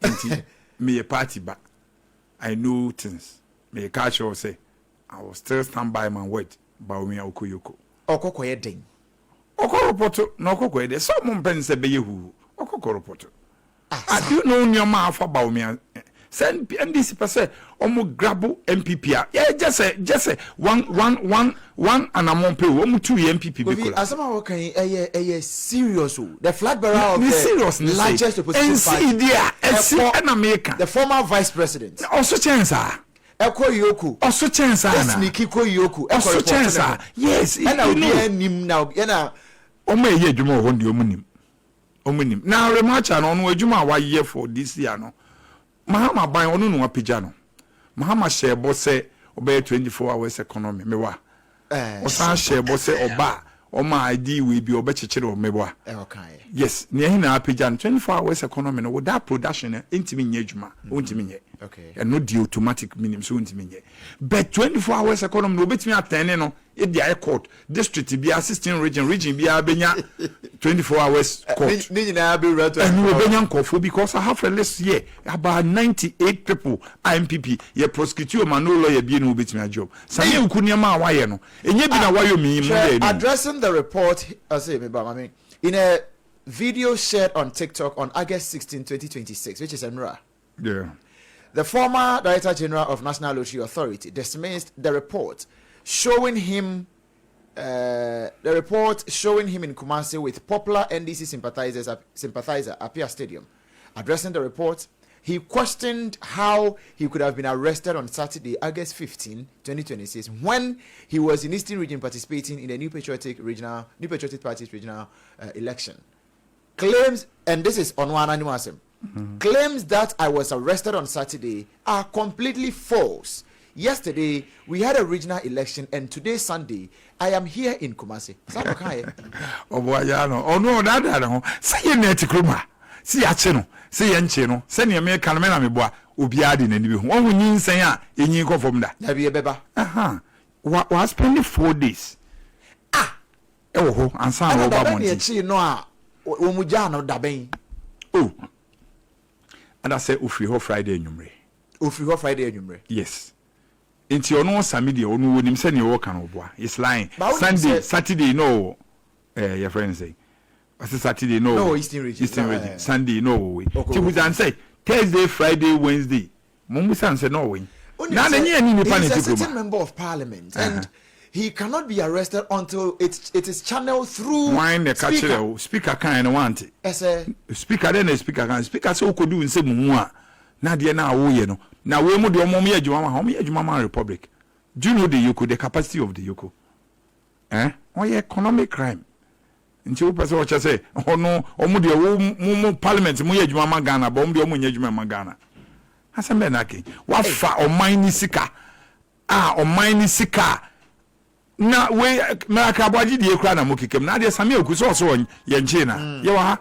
Nti meyɛ party ba, I know things. Meka akyerɛ wo sɛ I will still stand by my word, Bawumia ɔkɔ EOCO. Ɔkɔ kɔyɛ dɛn? Ɔkɔ report na ɔkɔ kɔyɛ dɛn? Sɛ ɔmo mpɛ no sɛ ɛbɛyɛ huhu, ɔkɔ kɔ report. Ah, do you know nneɛma a afa Bawumia? Sɛ NDC pɛ sɛ ɔmo grab NPP a, yɛ gye sɛ gye sɛ one one one one anamɔn pɛ o, ɔmo tu yɛ NPP bi Kofi, kola. asɛm a wɔka yi ɛyɛ ɛyɛ serious o. The flag bearer of Ne the serious ne sɛ largest opposition party NC deɛ a ɛsi ɛkɔ ɛna meka. the former vice president Ɔso kyɛn saa. ɛkɔ EOCO Ɔso kyɛn saa na. ɛsneaki kɔ EOCO ɛkɔ Ɔso report kyɛn ne saa. ho. Yes, Ɛna you know. obiara nim na obi ɛna Ɔmo a ɛyɛ adwuma wɔ hɔ no deɛ ɔmo nim. Ɔmo nim. Na Remacha no, ɔno adwuma a wayɛ for this year no, Mahama ban ɔno na wapagya no. Mahama hyɛɛ bɔ sɛ ɔbɛyɛ 24 hours economy, mewa. Ɔsan hyɛɛ bɔ sɛ ɔba a, ɔma ID wei bi ɔbɛkyekyere wɔ mewa. Ɔkaeɛ. Yes, nea ɛhe na apagya no 24 hours economy no, without production no, ɛntumi nyɛ adwuma, wontumi nyɛ. Ɛno deɛ automatic menim sɛ wontumi nyɛ. But 24 hours economy no, wobɛtumi atɛne no de ayɛ court, district biara, 16 region, region biara bɛnya 24 hours court. Ne nyinaa bɛwura 24 Ɛno hours. wɔbɛnya nkurɔfoɔ because I have a list here about 98 people a NPP yɛ prosecute wɔn a no lawyer bie na wɔbɛtumi agye wɔn. Sammy Awuku nneɛma a wayɛ no, ɛnyɛ bi na wayɔ mi mu Hwɛ, yɛ no. Addressing the report, ɔse meba mame, in a video shared on TikTok on August 16, 2026, which is Enra. The former Director General of National Lottery Authority dismissed the report showing him in Kumasi with popular NDC sympathizer Appiah Stadium. Addressing the report, he questioned how he could have been arrested on Saturday, August 15, 2026, when he was in Eastern Region participating in the New Patriotic Party's regional election. Claims, and this is on one animasm, claims that I was arrested on Saturday are completely false. Yesterday, we had a regional election, and today, Sunday, I am here in Kumasi. Saa na ɔkaeɛ. Ɔboa no, ɔno ɔdaadaa ne ho sɛ yɛ nna ɛte kurom ha sɛ yɛakye no sɛ yɛnkye no, sɛnea meka no, me na meboa obiara de n'ani bɛhu ɔho nyinsɛn a ɛnyin kɔ fam da. Dabi, ɛbɛba. Aha wa spend 4 days ɛwɔ hɔ ansa na Ɛna wɔba dabɛn ne abɔnten. ɛkyee no a wɔn mu gyaa no dabɛn? O, ada sɛ ofiri hɔ Friday anwummerɛ. Ofiri hɔ Friday anwummerɛ. Yes, nti ɔno Sammy deɛ, ɔno wɔnim sɛnea ɔwɔ no, ɔboa, is lying. But wonim Sunday, Saturday na ɔwɔ yɛfrɛ no sɛ ɔsɛ Saturday na Na ɔwɔ ɔwɔ Eastern Region. Eastern Na, Region. Sunday na ɔwɔ wei. Ɔkɔ Nti wɔ busa sɛ Thursday, Friday, Wednesday, mo busa sɛ na ɔwɔ yi Wonim na sɛ na nyɛ ni nipa he na is a ti kurom sitting a member of parliament and he cannot be arrested until it is channeled through Wan na ɛka speaker. kyerɛ wo? Speaker kan no wante? Ɛsɛ Speaker dɛ na speaker kan, speaker sɛ wokɔdi wo nsɛm mu a na adeɛ no a woyɛ no na wei mu deɛ, ɔmo yɛ adwuma ma, ɔmo yɛ adwuma ma Republic. Do you know the EOCO, the capacity of the EOCO? Ɔyɛ economic crime nti wopɛ sɛ ɔkyɛ sɛ ɔno ɔmo deɛ wo mo parliament mo yɛ adwuma ma Ghana bɔ, ɔmo deɛ ɔmo nyɛ adwuma ma Ghana. Asɛm bɛɛ na ake wafa ɔman ne sika a, ɔman ne sika a na wei mmeraka aboagye deɛ kura na mo kekam na adeɛ. Sammy Awuku sɛ ɔsɛ yɛn nkye na yɛwɔ ha,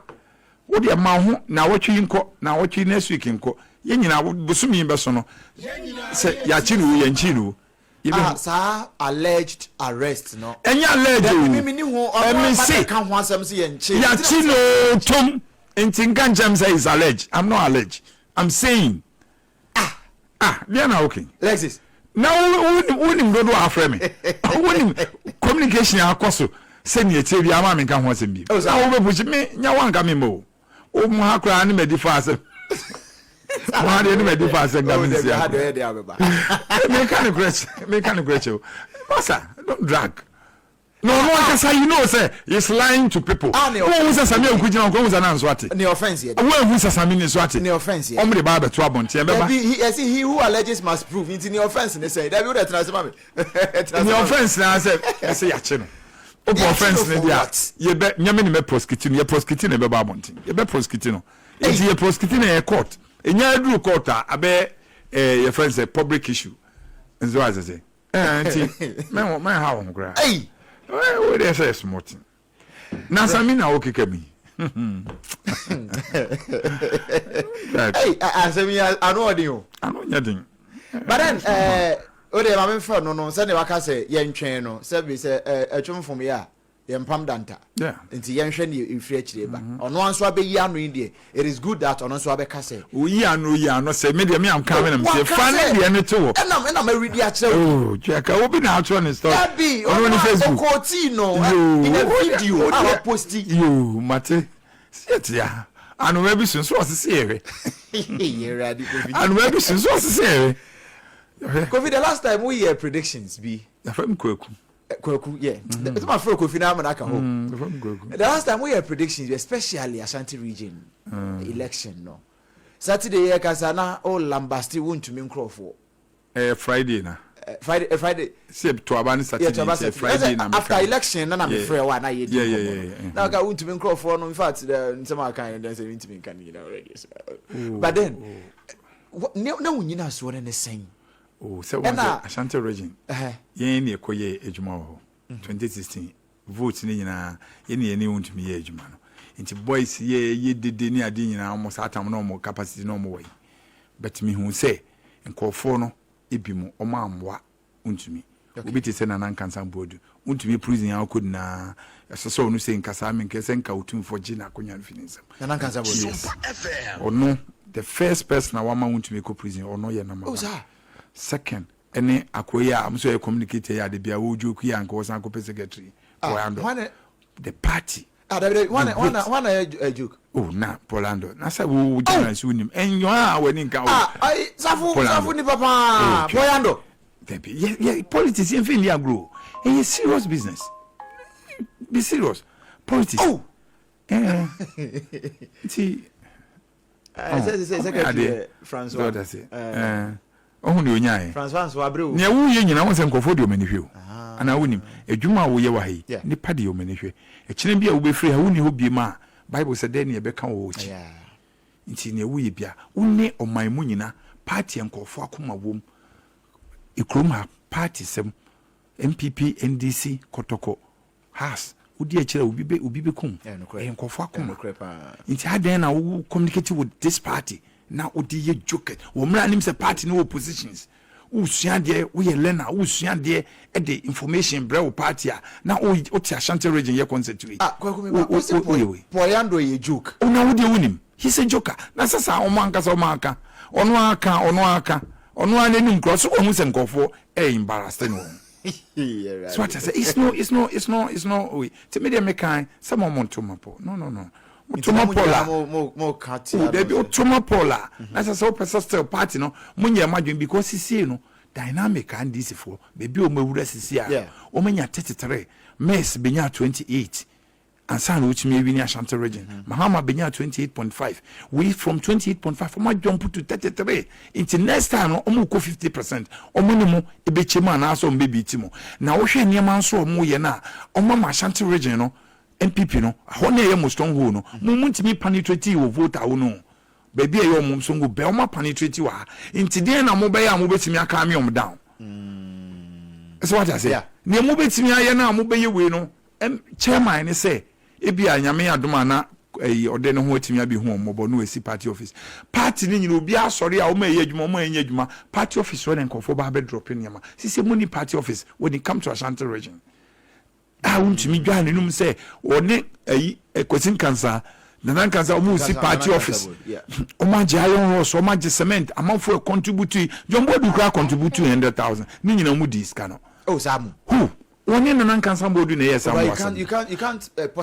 wo deɛ ma ho na wɔtwe yi nkɔ na wɔtwe next week nkɔ, yɛn nyinaa bosomi yi bɛso no sɛ yɛakyi no o, yɛn nkyi no o. Ah, saa alleged arrest no. Ɛnyɛ alleged o. Dabi, mi ni ho ɔno Ɛmi aba se ka ho asɛm sɛ yɛn nkye. Yɛakyi no tom, nti nka nkyɛn sɛ is alleged. I'm not alleged, I'm saying. Ah, deɛ na okay. Lexis. Na wonim dodo a afrɛ me, wonim communication akɔ so sɛnea ɛtie bi ama menka ho asɛm bi Oh, na saa. wobɛpushi me nya wanka me ma o, wo mo ha koraa ne madi fa asɛm mo ha deɛ ne madi fa asɛm ka Oh, me dabi, nsia. ha deɛ ɔyɛ deɛ abɛba. Meka ne korɛ kyɛw, masa don't drag na ɔno ankasa, you know sɛ he's lying to people. Ah, ne Wohu sɛ Sammy Awuku gyina hɔ, wohu sɛ na nso ate. Ne offence yɛ. Wohu sɛ Sammy ne nso ate. Ne offence yɛ. Ɔmo de ba abɛto abɔnten, ɛbɛba. Dabi, he ɛsi he who alleges must prove, nti ne offence ne sɛ, dabi, wo de tena ase ma me. Tena ase Ne ma me. offence na sɛ ɛsɛ yɛakye no, wopɛ offence ne for deɛ a what? Yɛbɛ nyɛme ne mɛ prosecute no, yɛ prosecute no, ɛbɛba abɔnten. Yɛbɛ prosecute no, nti yɛ prosecute no, yɛ court ɛnya aduru court a, abɛyɛ yɛfrɛ no sɛ public issue nso asɛ sɛ nti mɛnha wo ho koraa. Hey! Wo deɛ sɛ yɛ small thing na Sammy na wokeka mi. Hey, asɛm yi ano ɔden o. Ano nyɛ den. But then o de maame nfɛ no sɛdeɛ waka sɛ yɛntwɛn no sɛbi sɛ ɛtwe mfom yɛ a. Yɛmpam danta. Nti yɛnhwɛ nea ɛfiri akyire ba. Ɔno ara nso abɛyi ano yi deɛ, it is good that ɔno nso abɛka sɛ. Oyi ano oyi ano sɛ me deɛ me am ka me na me sɛ fa ne deɛ no to hɔ. Ɛna ɛna ma redi akyerɛ wo. Oh twɛ obi na atwerɛ ne story. Dabi ɔno ne Facebook. Ɔkɔɔtii no in a video a waposti. Yoo mate sɛ yɛte ya anoma bi so nso ɔsese yɛhwɛ. Yɛwurade Kofi. Anoma bi so nso ɔsese yɛhwɛ. Kofi, the last time we yɛ predictions bi. Yɛfrɛ me Kwaku. Kwaku, yeah. Ɛsɛ ma frɛ Kofi na ama no aka hɔ. The last time we yɛ predictions, especially Ashanti region election no. Saturday yɛ kasa na o lambasti wo ntumi nkurɔfoɔ. Ɛyɛ Friday na. Friday, Friday. Sɛ to aba ne Saturday nti Friday na meka. After election na na me frɛ wa na yɛ di nkɔmmɔ no. Na ɔka wo ntumi nkurɔfoɔ no, in fact, nsɛm a aka yɛn sɛ ntumi nka ne nyinaa already. But then, na wo nyina soɔ no ne sɛn? Oh, sɛ wɔn sɛ Ashanti region, yɛn ne ɛkɔ yɛ adwuma wɔ hɔ. 2016 vote ne nyinaa yɛn ne yɛn ne wɔntumi yɛ adwuma no. Nti boys yɛ yɛ dede ne adeɛ nyinaa, wɔn saa tam na wɔn capacity na wɔn wɔ yi. But mi hu sɛ nkurɔfoɔ no ebi mu wɔn ammoa ntumi. Obi te sɛ Nana Nkansa Boadu, ntumi prison a ɔkɔ nyinaa, ɛsɛ sɛ ɔno sɛ nkasa mi nkɛ sɛ nka Otumfoɔ gye n'akonnwa no fi ne nsam. Nana Nkansa Boadu. Yes. Ɔno the first person a wama wontumi kɔ prison, ɔno yɛ number one. Second ɛne akoa yi a ɔmo sɛ ɔyɛ communicator yi a de bia wɔdwo ku yi a nka wɔsan kɔpɛ secretary. Paul the party. Ah, dabi dabi, wọn na wọn na yɛ joke. Oh, na Paul Ando na sɛ wo journalist wo nim ɛnyɔ a w'ani nka o. Ah, ayi Safo Safo nipa paa, Paul Ando. Dabi, yɛ yɛ politics yɛn fɛn di agorɔ, ɛyɛ serious business, be serious politics. Oh. Ɛɛ nti. Sɛ sɛ secretary yɛ Francois. Ɛɛ ɔhu deɛ ɔnyaeɛ. Francois nso abrɛ o. Nea woyɛ nyinaa wɔn sɛ nkurɔfoɔ de wɔn ani hwɛ o. Anaa wonim adwuma a woyɛ wɔ ha yi, nnipa de wɔn ani hwɛ. Ɛkyena bi a wobɛfiri ha wonni hɔ biem a, Bible sɛ dɛn ne ɛbɛka wɔ w'akyi? Nti nea woyɛ bia, wo ne ɔman mu nyina, party a nkurɔfoɔ akoma wom, kurom ha party sɛm, NPP, NDC, Kɔtɔkɔ, Has, wodi akyire a obi bɛ obi bɛku wo. Ɛyɛ nkurɔfoɔ akoma. Nti adɛn na wo communicate with this party na wode yɛ joke wɔ mmerɛ a nim sɛ party no wɔ positions. Wosua adeɛ, woyɛ learner, wosua adeɛ de information brɛ wo party a na wote Ashanti region yɛ concert wei. Ah, Kwaku me ba, wose Poyando yɛ joke. Oh, na wo deɛ wonim. He's a joker. Na sɛ saa ɔmo ankasa ɔmo aka. Ɔno aka, ɔno aka. Ɔno ara n'anim koraa ɔsɛ wahu sɛ nkurɔfoɔ ɛyɛ embarrassed no wɔn. So ate sɛ it's no it's no it's no it's no wei ti mi deɛ mi kan sɛ mo mo ntoma pɔ, no no no, mo toma Paul a, o dabi, o toma Paul a, na sɛ wopɛ sɛ still party no mo nyɛ mo adwene because sisie no dynamic a NDC foɔ beebi a wɔn awura sisi a wɔn anya 33, Mess benya 28 ansa na wotumi awini Ashanti Region. Mahama benya 28.5, wei from 28.5 ɔmo ajump to 33, nti next time no ɔmo kɔ 50%, ɔmo ne mo ebekyɛ mu anaasɛ ɔmo bebi ti mu. Na wohwɛ nneɛma nso a ɔmo yɛ no a, ɔmo ama Ashanti Region no NPP no hɔ na ɛyɛ mo stronghold no, mo ntumi penetrate wɔ vote awo no baabi a ɛyɛ ɔmo stronghold bɛn, ɔmo apenetrate wɔ ha, nti deɛn na mo bɛyɛ a mo bɛtumi acalm ɔmo down? Ɛsɛ wate ase nea mo bɛtumi ayɛ no a mo bɛyɛ wei no, chairman ne sɛ ebi a Nyame adom a na ɛyi ɔde ne ho atumi abɛhu wɔn mmɔbɔ na wasi party office. Party no nyina obi asɔre a wɔn a ɛyɛ adwuma, wɔn a ɛnyɛ adwuma, party office hɔ na nkurɔfoɔ ba abɛdrɔpe nneɛma. Sisi mo ni party office when it come to Ashanti Region a wontumi dwa n'anum sɛ ɔne ɛyi Kwasi Nkansa, Nana Nkansa, wɔn si party office, wɔn agye iron rods, wɔn agye cement, amanfoɔ contribute, John Boadu koraa contribute 100,000 ne nyinaa wɔn di sika no. Oh, saa mo. Who? Wɔne Nana Nkansa Boadu na ɛyɛ saa mo asɛm.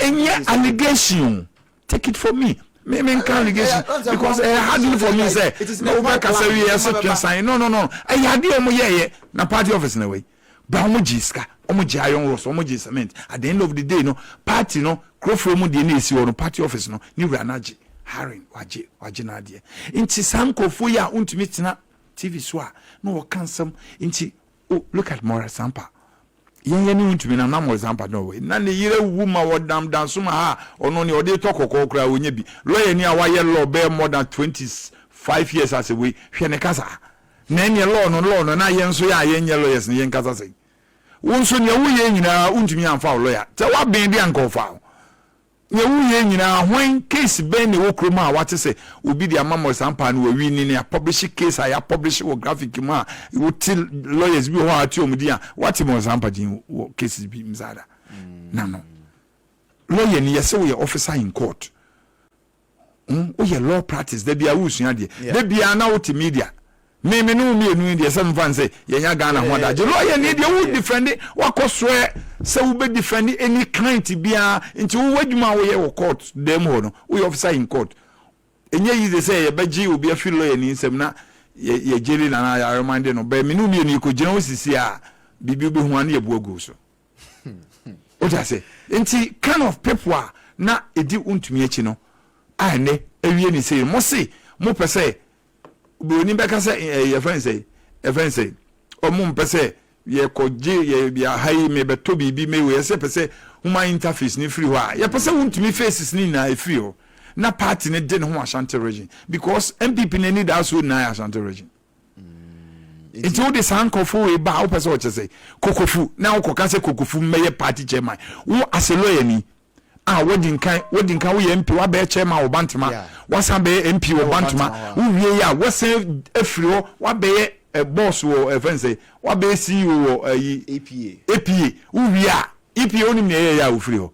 Ɛnyɛ allegation o, take it from me. Me nka allegation because ɛyɛ hardly for me sɛ na wo bɛ kasa wie ɛsɛ twɛn san, no no no, ɛyɛ adeɛ wɔn yɛɛyɛ na party office na wei bra, wɔn gye sika, wɔn gye iron rods, wɔn gye cement. At the end of the day no, party no kurofoɔ mu deɛ na esi hɔ no, party office no ne wura no agye harin, wagye wagye n'adeɛ. Nti saa nkurɔfoɔ yi a wɔntumi tena TV so a na wɔka nsɛm nti, oh, look at Maurice Sampa. Yɛn yɛn ne wontumi na na Maurice Sampa no wɔ na ne yere wu ma wɔdam danso ma ha, ɔno ne ɔde tɔ kɔkɔɔ koraa wɔnyɛ bi. Lawyer ni a wayɛ law bɛyɛ more than 25 years ase wei, hwɛ ne kasa na ɛneɛ law no na yɛn nso yɛ a yɛnyɛ lawyers no, yɛn kasa sɛn? Wo nso nea woyɛ nyinaa wontumi amfa wo lawyer sɛ woabɛn bi anka ɔfa wo. Nea woyɛ nyinaa, hwan case bɛn na ɛwɔ kurom a wate sɛ obi de ama Maurice Sampa no wawi ne ne apublish case a yɛapublish wɔ graphic mu a wote lawyers bi wɔ hɔ a ate wɔn din a wate Maurice Sampa din wɔ cases bi msaada na no. Lawyer ni yɛsɛ woyɛ officer in court. Woyɛ law practice da biara wosua adeɛ. Da biara na wote media. Me me ne wo mmienu yi deɛ sɛ mfa nsɛ yɛnya Ghana ho adagye. Lawyer ni deɛ wo defend wakɔ soɛ sɛ wobɛ defend any client biara nti wo w'adwuma a woyɛ wɔ court dɛm hɔ no woyɛ officer in court. Ɛnyɛ easy sɛ yɛbɛgye obi afiri lawyer ni nsam na yɛ gyeli no anaa yɛ remande no but me ne wo mmienu yɛkɔgyina hɔ sisi a biribi wobɛhu a na yɛbu agu wo so. Wote ase? Nti kind of people a na ɛdi wontumi akyi no a ɛnɛ awie ne sei no mo se mopɛ sɛ buroni bɛka sɛ eh, yɛfrɛ no sɛ yɛfrɛ no sɛ ɔmo mpɛ sɛ yɛkɔgye yɛ yɛ ha yi mebɛtɔ biribi mewɔ yɛsɛ pɛ sɛ human interface ne firi hɔ a yɛpɛ sɛ wontumi faces ne nyinaa ɛfiri hɔ na party ne de ne ho Ashanti region because NPP n'ani daa so nyinaa yɛ Ashanti region. Nti wode saa nkurɔfoɔ wei ba a wopɛ sɛ ɔkyɛ sɛ kokofu na wokɔka sɛ kokofu mmɛyɛ party chairman wo as a lawyer ni a wadi nkan wadi nkan woyɛ MP wabɛyɛ chairman wɔ Bantama wasan bɛyɛ MP wɔ Bantama wowie yɛ a wasan afiri hɔ wabɛyɛ eh, boss wɔ ɛfɛn eh, sɛ wabɛyɛ CEO wɔ ayi eh, APA wowie a EPA wonim nea ɛyɛeɛ a wofiri hɔ?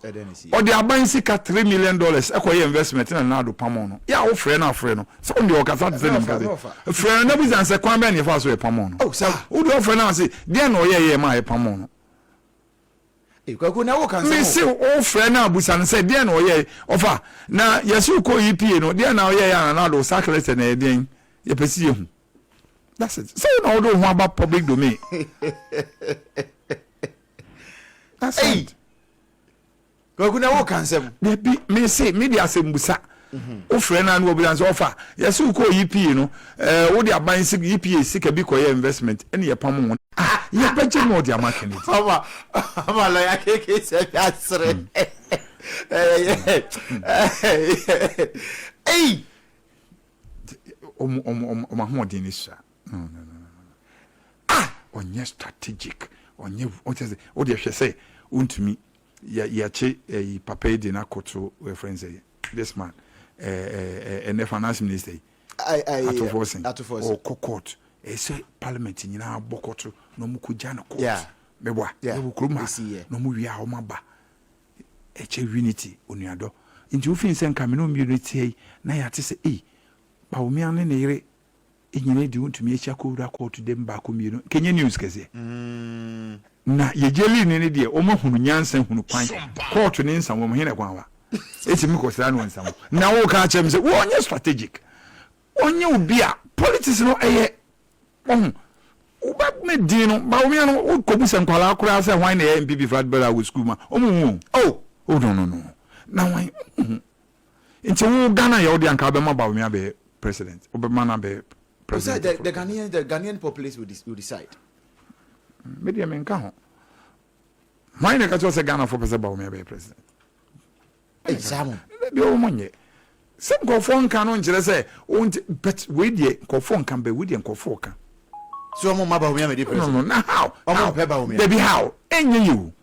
Ɔde aban sika $3 million kɔyɛɛ investment na Nana Addo pamoo no. Yɛ a wofrɛ no a frɛ no. Sɛ wo deɛ ɔkasa te sɛ nim kasa yi. Frɛ no na bisa no sɛ kwan bɛn na yɛfaa so yɛpamoo no. Wo deɛ ɔfrɛ no a se deɛn na ɔyɛeɛ maa yɛpamoo no? Mese wofrɛ no a busa no sɛ deɛn na ɔyɛe. Ɔfa, na yɛse wokɔɔ EPA no deɛn na ɔyɛeɛ a Nana Addo wo sack letter no ɛyɛ deɛn? Yɛpɛ sɛ yɛhu. That's it. Sɛ wo na wode wo ho aba public domain. That's Hey! it. Kwaku na wo ka nsɛm. Dabi, me se, me de asɛmbusa. Wofrɛ no a na wabisa sɛ ɔfa. Yɛse wokɔɔ EPA no, eh, wode aban sik, EPA sika bi kɔyɛ investment, ɛne yɛpam wo. Ah, yɛbɛgye no ɔde ama Kennedy. Ama, ama lɔya keke sɛ bi asere. Ei! Ɔmo, ɔmo, ɔmo, ɔmo ahoɔden ne sua. No, no, no, no, no. Ah! Ɔnyɛ strategic. Ɔnyɛ, ɔkyɛ sɛ, wo deɛ hwɛ sɛ, wontumi, yɛ, yɛakye ɛyi, papa yi de no akɔto, yɛfrɛ no sɛ, this man, ɛɛ, ɛɛ, ɛnɛ finance minister yi, Atofoɔ sen, ɔkɔ court, ɛyɛ sɛ parliament nyinaa bɔ kɔto na ɔmo kɔ gya no court. Meboa, yɛwɔ kurom ha, na ɔmo wie a ɔmo aba. Ɛkyɛ unity, onuadɔ. Nti wofii sɛ nka me ne wo mmienu te ha yi, na yɛate sɛ, ei, Bawumia ne ne yere nyina di wontumi ahyia kɔwura kɔɔto dɛm baako mmienu nka ɛnyɛ news kɛseɛ na yɛgye lii ne ne deɛ wɔn ahunu nyansa hunu kwan kɔɔto ne nsa wɔn hene kwan wa ɛtumi kɔsra no nsa mu na woka akyerɛ me sɛ wɔnyɛ strategic wɔnyɛ obi a politics no ɛyɛ wɔn wobɛ din no bawomia no wokɔbu sɛ nkwalaa koraa sɛ hwan na ɛyɛ MPP flag bearer wɔ sukuu ma ɔmo hu oh oh no no no na hwan ɔmo hu Nti wo Ghana yɛ wo deɛ anka wobɛma Bawumia abɛyɛ president wobɛma no abɛyɛ president the, the Ghanaian the Ghanaian populace will, will decide. Me deɛ menka ho. Hwan na ɛka kyerɛ sɛ Ghana fo pɛ sɛ Bawumia bɛyɛ president? Hey, Simon. Bi wɔn nyɛ. Sɛ nkurɔfoɔ nka no nkyerɛ sɛ wɔn but wei deɛ nkurɔfoɔ nka bɛ wei deɛ nkurɔfoɔ ka. So wɔn mma Bawumia mɛ di president. No no na how? Wɔn mpɛ Bawumia. Dabi how? Ɛnyɛ yɛ o.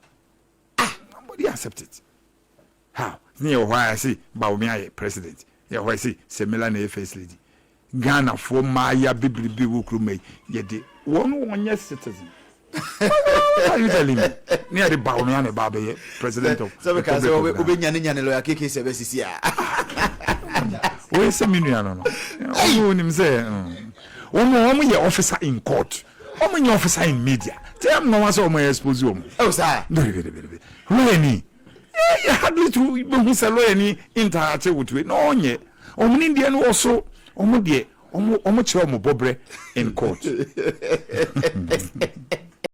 Ah nobody accept it. How? Ne yɛwɔ hɔ a yɛse Bawumia yɛ president, yɛwɔ hɔ a yɛse Semila na ɛyɛ first lady. Ghanafoɔ mmaaya bebrebe wɔ kurom ha yi, yɛde wɔn wɔnyɛ citizen. What are you telling me? Ne yɛde Bawumia na ɛba abɛyɛ president of Sɛ meka sɛ Republic of Ghana. wobɛnyane nyane lawyer KK sɛ bɛsisi a. Wei sɛ me nua no no. Wɔn wonim sɛ wɔn wɔn yɛ officer in court. Wɔn nyɛ officer in media. Tɛ ɛm nwanwa sɛ wɔn expose wɔn. Oh saa. Dabi dabi dabi. Lawyer ni. Yɛ hardly to bɛhu sɛ lawyer ni interact with wei na ɔnyɛ. Wɔn ne deɛ no wɔ soro. Wɔn deɛ wɔn wɔn kyerɛ wɔn bɔbrɛ in court.